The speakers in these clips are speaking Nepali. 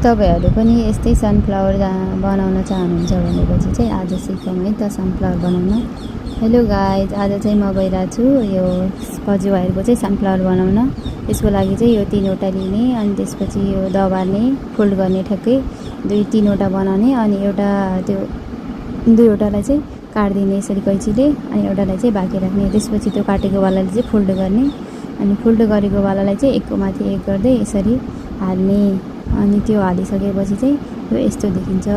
तपाईहरु पनि यस्तै सनफ्लावर बनाउन चाहनुहुन्छ भनेपछि चाहिँ आज सिकौँ है त सनफ्लावर बनाउन। हेलो गाइज, आज चाहिँ म गइरहेको छु यो पजुवाहरूको चाहिँ सनफ्लावर बनाउन। यसको लागि चाहिँ यो 3वटा लिने अनि त्यसपछि यो दबार्ने, फोल्ड गर्ने, ठ्याक्कै 2-3वटा बनाउने अनि एउटा त्यो 2वटालाई चाहिँ काट्दिने यसरी कैँचीले अनि एउटालाई चाहिँ बाँकी राख्ने। त्यसपछि त्यो काटेको वालाले चाहिँ फोल्ड गर्ने अनि फोल्ड गरेको वालालाई चाहिँ एकको माथि एक गर्दै यसरी हाल्ने अनि त्यो हालिसकेपछि चाहिँ यो यस्तो देखिन्छ।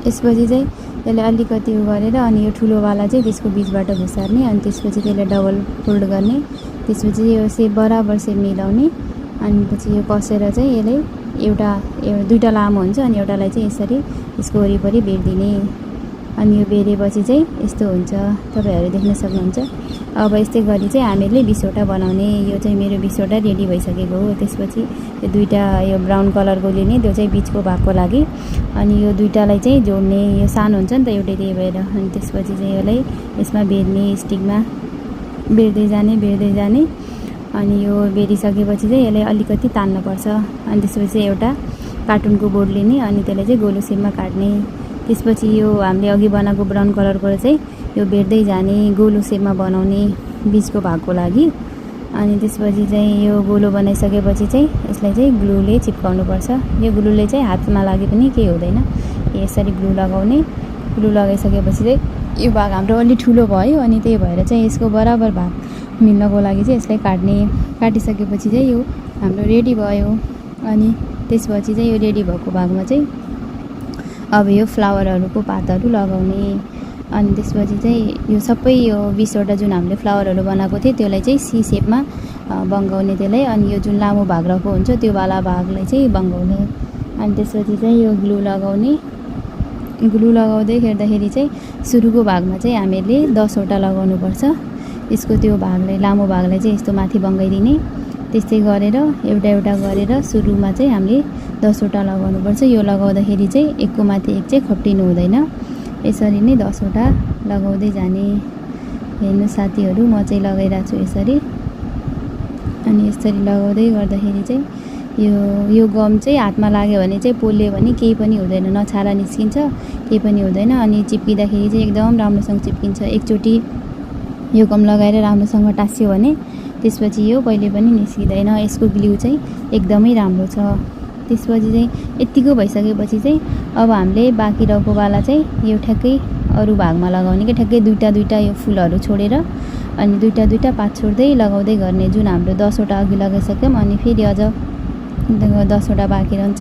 यसपछि चाहिँ त्यसले अलिकति उ गरेर अनि यो ठुलो वाला चाहिँ त्यसको बीचबाट घुसार्ने अनि त्यसपछि त्यसले डबल फोल्ड गर्ने। त्यसपछि यो सेप बराबर सेप मिलाउने अनि पछि यो कसेर चाहिँ यसले एउटा 2टा लामो हुन्छ अनि एउटालाई चाहिँ यसरी यसको वरिपरि बेर्दिने अनि यो बेरेपछि चाहिँ यस्तो हुन्छ, तपाईहरु देख्न सक्नुहुन्छ। अब यस्तै गरी चाहिँ हामीले 20वटा बनाउने। यो चाहिँ मेरो 20वटा रेडी भइसकेको हो। त्यसपछि यो 2टा यो ब्राउन कलरको लिने, त्यो चाहिँ बीचको भागको लागि अनि यो 2टालाई चाहिँ जोड्ने। यो सानो हुन्छ नि त एउटै, त्यही भएर अनि त्यसपछि चाहिँ यसलाई यसमा बेर्ने, स्टिकमा बेर्दै जाने अनि यो बेरिसकेपछि चाहिँ यसलाई अलिकति तान्न पर्छ अनि त्यसपछि एउटा कार्टुनको बोर्ड लिने अनि त्यसलाई चाहिँ गोलो सेपमा काट्ने। त्यसपछि यो हामीले अघि बनाएको ब्राउन कलरको चाहिँ यो बेर्दै जाने, गोलो सेपमा बनाउने बीचको भागको लागि अनि त्यसपछि चाहिँ यो गोलो बनाइसकेपछि चाहिँ यसलाई चाहिँ ग्लुले चिपकाउनु पर्छ। यो ग्लुले चाहिँ हातमा लागे पनि केही हुँदैन। यसरी ग्लु लगाउने। ग्लु लगाइसकेपछि चाहिँ यो भाग हाम्रो अलि ठुलो भयो अनि त्यही भएर चाहिँ यसको बराबर भाग मिल्नको लागि चाहिँ यसलाई काट्ने। काटिसकेपछि चाहिँ यो हाम्रो रेडी भयो अनि त्यसपछि चाहिँ यो रेडी भएको भागमा चाहिँ अब यो फ्लावरहरूको पातहरू लगाउने अनि त्यसपछि चाहिँ यो सबै यो 20वटा जुन हामीले फ्लावरहरू बनाएको थियो त्यसलाई चाहिँ सी सेपमा बङ्गाउने त्यसलाई अनि यो जुन लामो भाग रहेको हुन्छ त्यो वाला भागलाई चाहिँ बङ्गाउने अनि त्यसपछि चाहिँ यो ग्लु लगाउने। ग्लु लगाउँदै हेर्दाखेरि चाहिँ सुरुको भागमा चाहिँ हामीले 10वटा लगाउनुपर्छ। यसको त्यो भागलाई, लामो भागलाई चाहिँ यस्तो माथि बङ्गाइदिने। त्यस्तै गरेर एउटा गरेर सुरुमा चाहिँ हामीले 10वटा लगाउनुपर्छ। यो लगाउँदाखेरि चाहिँ एकको माथि एक चाहिँ खप्टिनु हुँदैन। यसरी नै 10वटा लगाउँदै जाने। हेर्नु साथीहरू, म चाहिँ लगाइरहेको छु यसरी अनि यसरी लगाउँदै गर्दाखेरि चाहिँ यो गम चाहिँ हातमा लाग्यो भने चाहिँ पोल्यो भने केही पनि हुँदैन, न छाला निस्किन्छ, केही पनि हुँदैन अनि चिप्किँदाखेरि चाहिँ एकदम राम्रोसँग चिप्किन्छ। एकचोटि यो गम लगाएर राम्रोसँग टाँस्यो भने त्यसपछि यो कहिले पनि निस्किँदैन। यसको ग्लु चाहिँ एकदमै राम्रो छ। त्यसपछि चाहिँ यतिको भइसकेपछि चाहिँ अब हामीले बाँकी रहेको वाला चाहिँ यो ठ्याक्कै अरू भागमा लगाउने कि ठ्याक्कै 2टा यो फुलहरू छोडेर अनि 2टा पात छोड्दै लगाउँदै गर्ने। जुन हाम्रो 10वटा अघि लगाइसक्यौँ अनि फेरि अझ 10वटा बाँकी रहन्छ।